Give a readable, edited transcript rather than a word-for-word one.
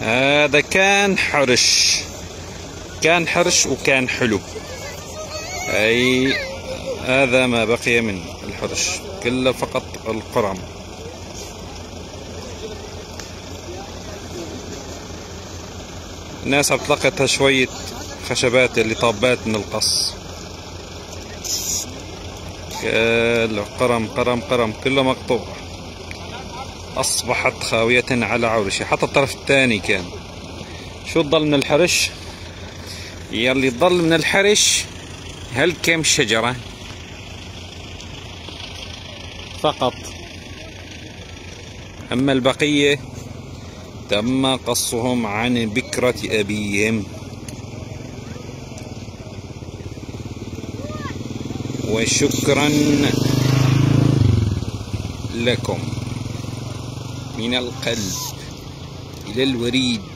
هذا كان حرش، كان حرش وكان حلو. أي هذا ما بقي من الحرش، كله فقط القرم. الناس أطلقتها شوية خشبات اللي طابات من القص. كله قرم قرم قرم، كله مقطوع. أصبحت خاوية على عرشها. حتى الطرف الثاني كان. شو ضل من الحرش؟ يلي ضل من الحرش هالكم شجرة فقط، أما البقية تم قصهم عن بكرة أبيهم. وشكرا لكم من القلب إلى الوريد.